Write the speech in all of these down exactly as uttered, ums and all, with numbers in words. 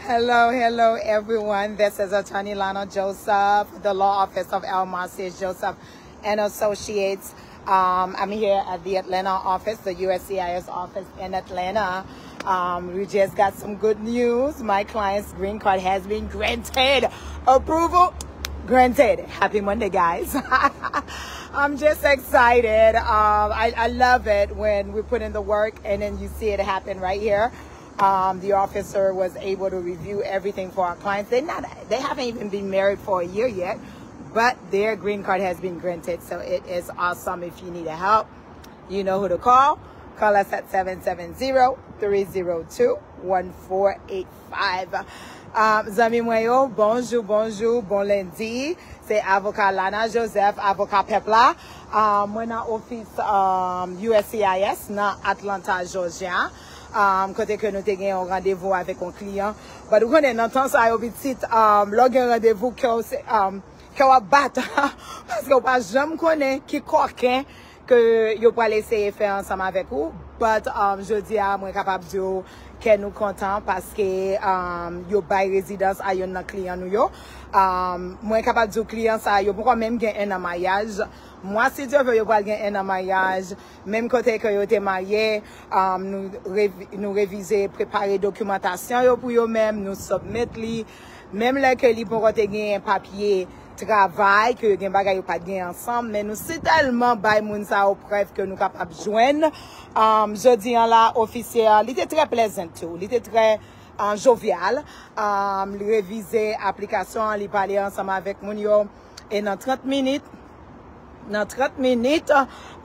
Hello, hello, everyone. This is Attorney Lana Joseph, the law office of L Marcy Joseph and Associates. Um, I'm here at the Atlanta office, the U S C I S office in Atlanta. Um, we just got some good news. My client's green card has been granted. Approval granted. Happy Monday, guys. I'm just excited. Um, I, I love it when we put in the work and then you see it happen right here. Um, the officer was able to review everything for our clients. They not they haven't even been married for a year yet, but their green card has been granted. So it is awesome. If you need a help, you know who to call. Call us at seven seven zero, three zero two, one four eight five. Um, zanmi mwen yo, bonjou, bonjou, bon lendi. Se avoka Lana Joseph, avoka pèp la. Um, mwen nan ofis um, U S C I S nan Atlanta, Georgia. Um, kote ke nou te gen yon randevou avèk yon kliyan. But ou konnen nan tan sa yo pitit, um, lè w gen randevou kè w se, um, kè w ap bat. Paske w pa janm konnen ki kòken ke yo pral eseye fè ansanm avèk ou. But um, jodi a mwen kapab di w kè nou kontan paske um, yo bay rezidans a yonn nan kliyan nou yo. Um, mwen kapab di w kliyan sa yo poko menm gen en an maryaj. Mwa si Dye vle yo pral gen en an maryaj. Menm kote ke yo te marye, um, nou, revi, nou revize, prepare dokimantasyon yo pou yo menm, nou submit li. Menm lè ke li poko te gen papye travay, ke gen bagay yo pa t gen ansanm, men nou sitèlman bay moun sa yo prèv ke nou kapab jwenn. Um, jodi an la, ofisye an, li te trè pleasant tou, li te trè uh, jovyal. Um, li revize aplikasyon an, li pale ansanm avèk moun yo. E nan trant minit, nan trant minit,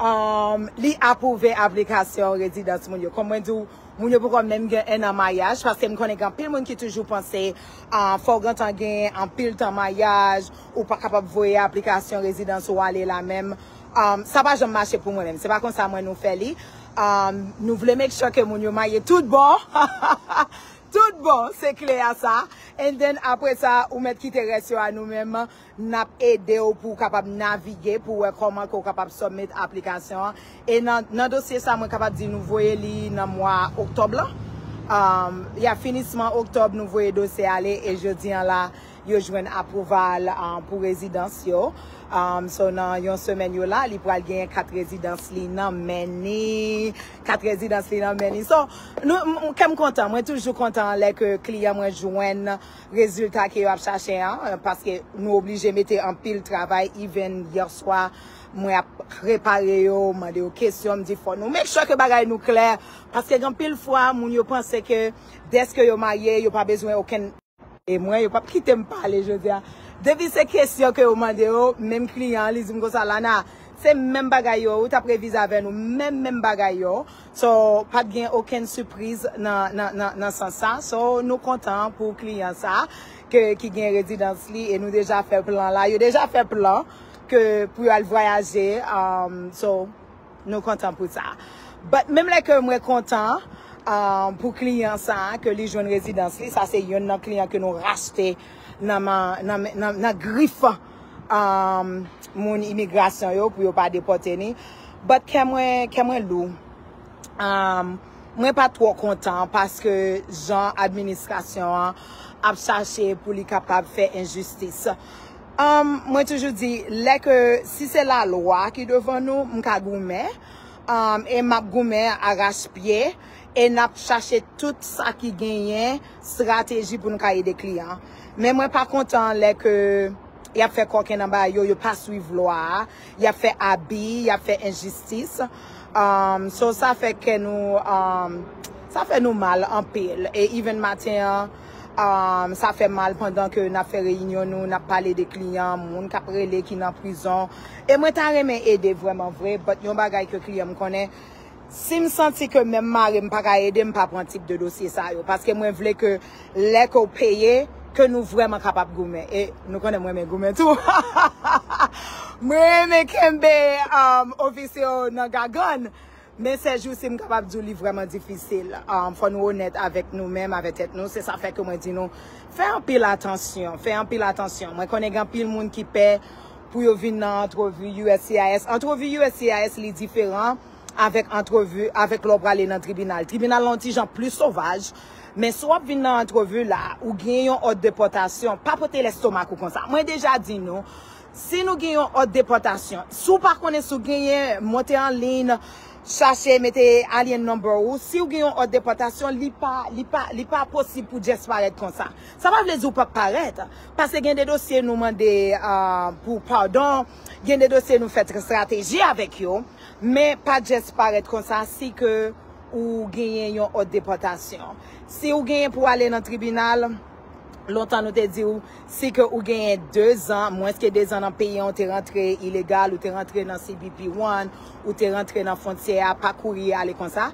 um, li apwouve aplikasyon rezidans moun yo. Kòm mwen di w, moun yo poko menm gen en an maryaj, paske m konnen gen anpil moun ki toujou panse uh, fò w gentan gen anpil tan maryaj, ou pa kapab voye aplikasyon rezidans ou ale la menm. Um, sa pa janm mache pou mwen menm. Se pa konsa mwen nou fè li. Um, nou vle make sure ke moun yo marye tout bon. Tout bon, se kle a sa. And then apre sa, ou mèt kite rès yo a nou menm. N ap ede w pou w kapab navige, pou w wè kòman ke w kapab submit aplikasyon an. E nan, nan dosye sa, mwen kapab di nou voye li nan mwa oktòb lan. Um, ya finisman oktòb, nou voye dosye ale e jodi an la, yo jwenn apwouval um, pou rezidans yo. Um, so nan yon semèn yo la, li pral genyen kat rezidans li nan men ni. Kat rezidans li nan men ni. So, nou, m- m- kè m kontan. Mwen toujou kontan lè ke kliyan mwen jwenn rezilta ke yo ap chache an, paske nou oblije mete anpil travay. Even yè swa, mwen ap repare yo, mande yo kesyon, m di fò nou make sure ke bagay nou klè. Paske gen anpil fwa, moun yo panse ke dèske yo marye, yo pa bezwen okenn E mwen, yo p ap kite m pale jodi a. Depi se kesyon ke yo mande yo, menm kliyan an, li di m konsa, Lana, se menm bagay yo, ou t ap revize avè nou, menm, menm bagay yo. So, pa t gen okenn sipriz nan, nan, nan, nan sans sa. So, nou kontan pou kliyan sa, ke, ki gen rezidans li, e nou deja fè plan la. Yo deja fè plan ke pou yo al vwayaje. Um, so, Nou kontan pou sa. But menm lè ke mwen kontan um, pou kliyan sa ke li jwenn rezidans li, sa se youn nan kliyan ke nou rachte nan, ma- nan, nan, nan grif um, moun imigrasyon yo pou yo pa depòte ni. But kè mwen, kè mwen lou. Um, mwen pa twò kontan paske jan administrasyon an ap chache pou li kapab fè enjistis. Um, mwen toujou di, lè ke si se lalwa ki devan nou, m ka goumen, um, e m ap goumen arachpye, e n ap chache tout sa ki genyen estrateji pou n ka ede kliyan. Men mwen pa kontan lè ke y ap fè kòken nan bagay yo, yo pa swiv lwa a, y ap fè abi, y ap fè enjistis. Um, so sa fè kè nou, um, sa fè nou mal anpil. E even maten an, um, sa fè mal pandan ke n ap fè reyinyon nou, n ap pale de kliyan, moun k ap rele ki nan prizon. E mwen ta renmen ede vrèman vre, but yon bagay ke kliyan m konnen, si m santi ke menm mari m pa ka ede, m pa pran tip de dosye sa yo. Paske mwen vle ke lè ke w peye, ke nou vrèman kapab goumen. E nou konnen m renmen goumen tou. Mwen renmen kenbe um, ofisye yo nan gagann. Men sèjousi m kapab di w li vrèman difisil. Um, fò nou onèt avèk nou menm, avèk tèt nou. Se sa fè ke mwen di nou, fè anpil atansyon, fè anpil atansyon. Mwen konnen gen anpil moun ki pè pou yo vin nan antrevi U S C I S. Antrevi U S C I S li diferan avèk antrevi, avèk lè w prale nan tribinal. Tribinal la yon ti jan plis sovaj. Men si w ap vin nan antrevi la, ou gen yon òd depòtasyon, pa pote lèstomak ou konsa. Mwen deja di nou, si nou gen yon òd depòtasyon, si w pa konnen si w genyen, monte an liy, chache mete alien number ou. Si w gen yon òd depòtasyon, li pa, li pa, li pa posib pou just parèt konsa. Sa pa vle di w p ap parèt, paske gen de dosye nou mande uh, pou padon, gen de dosye nou fè estrateji avèk yo, men pa just parèt konsa si ke ou genyen yon òd depòtasyon. Si ou genyen pou ale nan tribinal, lontan nou te di w, si ke ou genyen de zan, mwens ke de zan nan peyi an, ou te rantre ilegal, ou te rantre nan C B P one, ou te rantre nan fwontyè a, pa kouri ale konsa.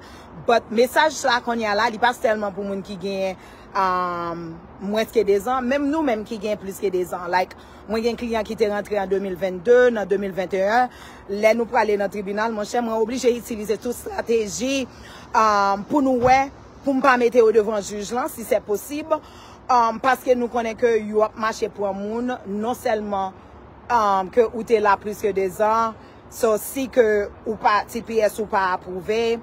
But mesaj sa kounye a la, li pa sèlman pou moun ki genyen um, mwens ke de zan, menm nou menm ki gen plis ke de zan. Like, mwen gen kliyan ki te rantre an de mil vennde, nan de mil venteyen, lè nou prale nan tribinal, monchè, mwen oblije itilize tout estrateji um, pou nou wè, pou m pa mete yo devan jij lan, si se posib, um, paske nou konnen ke yo ap mache pran moun, non sèlman um, ke ou te la plis ke de zan, so si ke ou pa, T P S ou pa apwouve,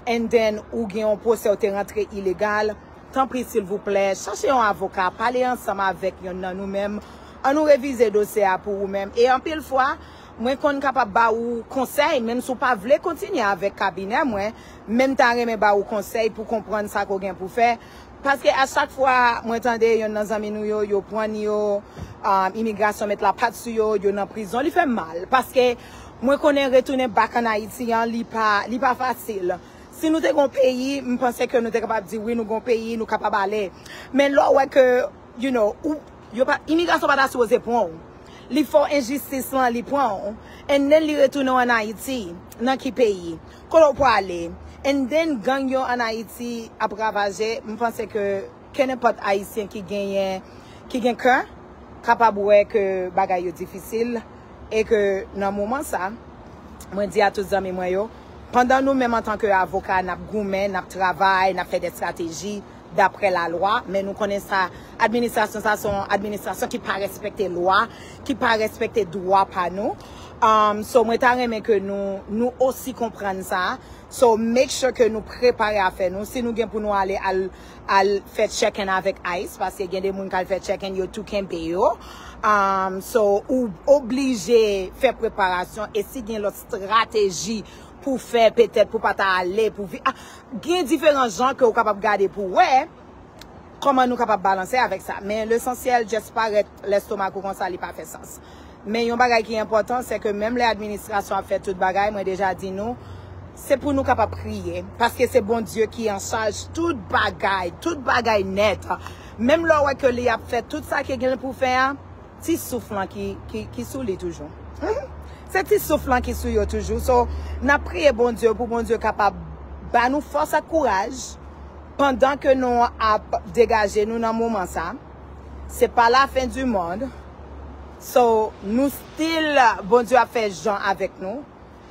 and then ou gen yon pwosè ou te rantre ilegal, tanpri silvouplè, chache yon avoka, pale ansanm avèk yonn nan nou menm, an nou revize dosye a pou ou menm. E anpil fwa, mwen konn kapab ba ou konsèy, menm si w pa vle kontinye avèk kabinè mwen, men m ta renmen ba ou konsèy pou konprann sa ke w gen pou fè. Paske a chak fwa mwen tande yonn nan zanmi nou yo, yo pran yo, um, imigrasyon met lapat sou yo, yo nan prizon, li fè m mal. Paske mwen konnen retounen back an Ayiti an, li pa, li pa fasil. Si nou te gon peyi, m panse ke nou te kapab di wi, nou gon peyi, nou kapab ale. Men lè w wè ke, you know, ou, yo pa, imigrasyon pa ta sipoze pran w. Li fè w enjistis lan, li pran w. And then li retounen w an Ayiti, nan ki peyi? Kote w prale? And then gang yo an Ayiti ap ravaje, m panse ke kenenpòt Ayisyen ki genyen, ki gen kè, kapab wè ke bagay yo difisil, e ke nan moman sa, mwen di a tout zanmi mwen yo, pandan nou menm antanke avoka, n ap goumen, n ap travay, n ap fè de estrateji daprè lalwa, men nou konnen sa, administrasyon sa se yon administrasyon ki pa respekte lwa, ki pa respekte dwa pa nou. Um, so, mwen ta renmen ke nou, nou osi konprann sa. So, make sure ke nou prepare afè nou. Si nou gen pou nou ale al, al fè check-in avèk ice, paske gen de moun k al fè check-in, yo tou kenbe yo. Um, so, ou oblije fè preparasyon. E si gen lòt estrateji pou fè, petèt pou pa ta ale, pou vi, ah, gen diferan jan ke ou kapab gade pou wè kòman nou kapab balanse avèk sa. Men lesansyèl, just parèt lèstomak ou konsa, li pa fè sans. Men yon bagay ki enpòtan, se ke menm lè administrasyon ap fè tout bagay, mwen deja di nou, se pou nou kapab priye. Paske se Bondye ki an chaj tout bagay, tout bagay nèt. Menm lè w wè ke li ap fè tout sa ke gen pou fè a, ti souf lan ki, ki, ki sou li toujou. Se ti souf lan ki sou yo toujou. So, n ap priye Bondye pou Bondye kapab ba nou fòs ak kouraj pandan ke nou ap degaje nou nan moman sa. Se pa lafen di mond. So, nou still, Bondye ap fè jan avèk nou.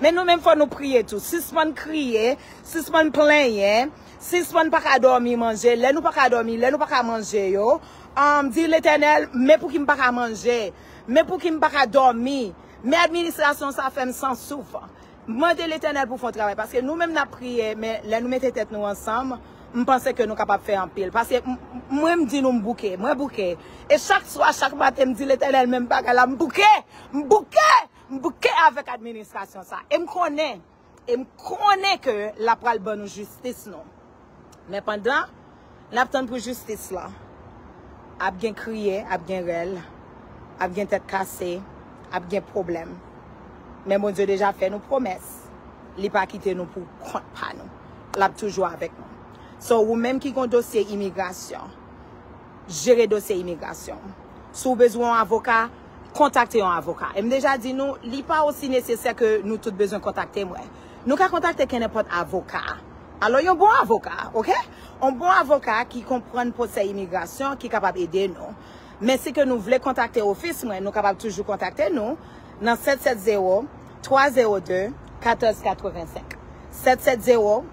Men nou menm fò nou priye tou. Sispann kriye, sispann plenyen, sispann pa ka dòmi manje. Lè nou pa ka dòmi, lè nou pa ka manje yo, um, di Letènèl, men pouki m pa ka manje? Men pouki m pa ka dòmi? Men administrasyon sa fè m san souf. Mande Letènèl pou fè yon travay, paske nou menm n ap priye, men lè nou mete tèt nou ansanm, m panse ke nou kapab fè anpil. Paske m, mwen m di nou m bouke, mwen bouke. E chak swa, chak maten, m di Letènèl menm bagay la, m bouke, m bouke, m bouke avèk administrasyon sa. E m konnen, e m konnen ke l ap pral ban nou jistis nou. Men pandan n ap tann pou jistis la, ap gen kriye, ap gen rèl, ap gen tèt kase, ap gen pwoblèm. Men Bondye deja fè nou pwomès, li pa kite nou pou kont pa nou. L ap toujou avèk nou. So, ou menm ki gon dosye imigrasyon, jere dosye imigrasyon. Si w bezwen yon avoka, kontakte yon avoka. E m deja di nou, li pa osi nesesè ke nou tout bezwen kontakte mwen. Nou ka kontakte kenenpòt avoka. Alò, yon bon avoka, oke? Yon bon avoka ki konprann pwosè imigrasyon, ki kapab ede nou. Men si ke nou vle kontakte ofis mwen, nou kapab toujou kontakte nou nan sèt sèt zewo, twa zewo de, katòz katrevensenk. Sèt sèt zewo,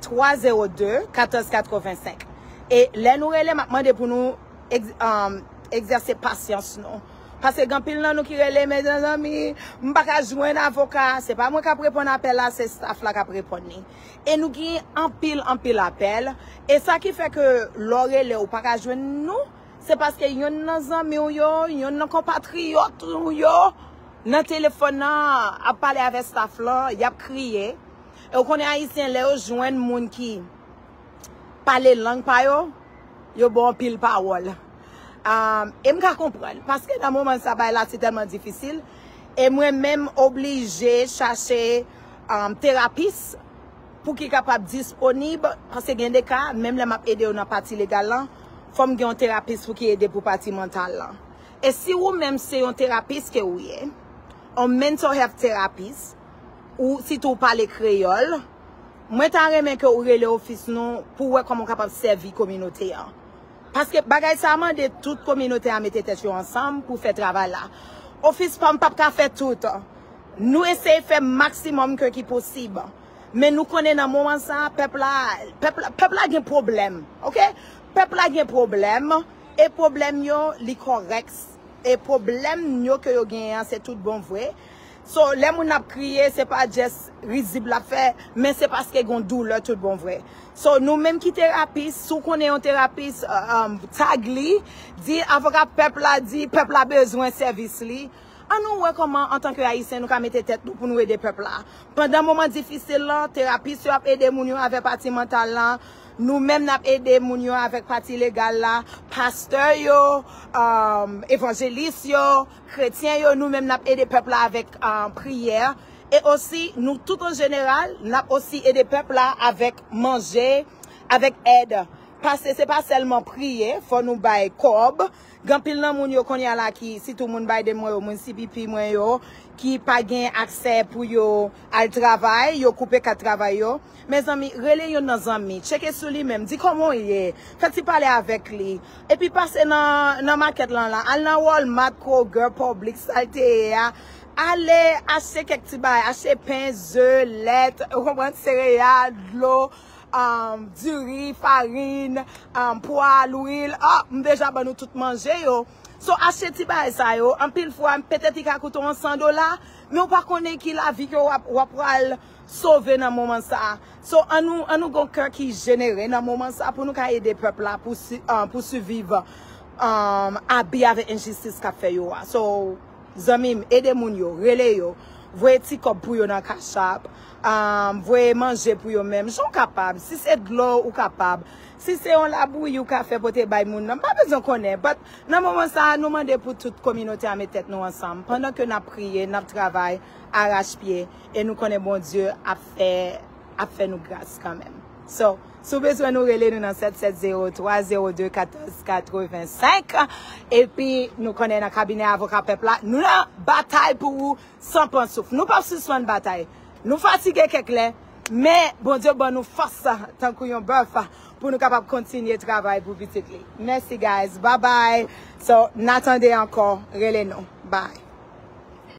twa zewo de, katòz katrevensenk. E lè nou rele, m ap mande pou nou egz-, um, egzèse pasyans nou. Paske gen anpil nan nou ki rele, "Mezanmi, m pa ka jwenn avoka." Se pa mwen k ap reponn apèl la, se staff la k ap reponn li. E nou gen anpil, anpil apèl. E sa ki fè ke lè w rele, ou pa ka jwenn nou, se paske yonn nan zanmi w yo, yonn nan konpatriyòt ou yo, nan telefòn nan, ap pale avèk staff lan, y ap kriye. E w konnen Ayisyen, lè yo jwenn moun ki pale lang pa yo, yo ba w anpil pawòl. Um, e m ka konprann, paske nan moman sa, bagay la se tèlman difisil. E mwen menm oblije chache um, terapis pou ki kapab disponib, paske gen de ka, menm lè m ap ede yo nan pati legal lan, fò m gen yon terapis pou ki ede pou pati mantal lan. E si ou menm se yon terapis ke ou ye, yon mental health therapist, ou sitou ou pale kreyòl, mwen ta renmen ke ou rele ofis nou pou wè kòman w kapab sèvi kominote an. Paske bagay sa a mande tout kominote a mete tèt yo ansanm pou fè travay la. Ofis pa m p ap ka fè tout. Nou eseye fè maksimòm ke ki posib. Men nou konnen nan moman sa a, pèp la, pèp la, pèp la gen pwoblèm, oke? Pèp la gen pwoblèm, e pwoblèm yo, li kòrèk. E pwoblèm yo ke yo genyen an, se tout bon vre. So, lè moun ap kriye, se pa just rizib l ap fè, men se paske gen yon doulè tout bon vre. So, nou menm ki terapis, si w konnen yon terapis, uh, um, tag li, di avoka pèp la, di pèp la bezwen sèvis li. Ann nou wè kòman, antanke Ayisyen, nou ka mete tèt nou pou nou ede pèp la. Pandan moman difisil lan, terapis yo ap ede moun yo avèk pati mantal lan. Nou menm n ap ede moun yo avèk pati legal la. Pastè yo, um, evanjelis yo, kretyen yo, nou menm n ap ede pèp la avèk, um, priyè. E osi, nou tout an jeneral, n ap osi ede pèp la avèk manje, avèk èd. Paske se pa sèlman priye, fò nou bay kòb. Gen anpil nan moun yo kounye a la ki, sitou moun Biden mwen yo, moun C P P mwen yo, ki pa gen aksè pou yo al travay, yo koupe kat travay yo. Mezanmi, rele youn nan zanmi, tcheke sou li menm, di kòman w ye, fè ti pale avèk li. Epi pase nan, nan makèt lan la, al nan Walmart, Kroger, Publix, sa l te ye a. Ale achte kèk ti bagay, achte pen, ze, lèt, ou konprann, sereyal, dlo, um, diri, farin, um, pwa, lwil. Ah, m deja ban nou tout manje yo. So, achte ti bagay sa yo. Anpil fwa, petèt li ka koute w yon san dola, men w pa konnen ki lavi ke w ap, w ap pral sove nan moman sa a. So, ann nou, ann nou gon kè ki jenere nan moman sa a pou nou ka ede pèp la pou si, ah, pou siviv, um, abi avèk enjistis k ap fè yo a. So, zanmi m, ede moun yo, rele yo, voye ti kòb pou yo nan Cash App, um, voye manje pou yo menm, jan w kapab. Si se dlo, ou kapab. Si se yon labouyi ou ka fè pote bay moun nan, m pa bezwen konnen. But nan moman sa a, nou mande pou tout kominote a met tèt nou ansanm. Pandan ke n ap priye, n ap travay arachpye, e nou konnen Bondye ap fè, ap fè nou gras kanmenm. So, si w bezwen nou, rele nou nan sèt sèt zewo twa zewo de katòz katrevensenk. Epi, nou konnen nan kabinè avoka pèp la, nou nan batay pou ou san pran souf. Nou p ap sispann batay. Nou fatige kèk lè, men Bondye ban nou fòs tankou yon bèf pou nou kapab kontinye travay pou pitit li. Mèsi, guys. Bye bye. So, n a tande ankò. Rele nou. Bye.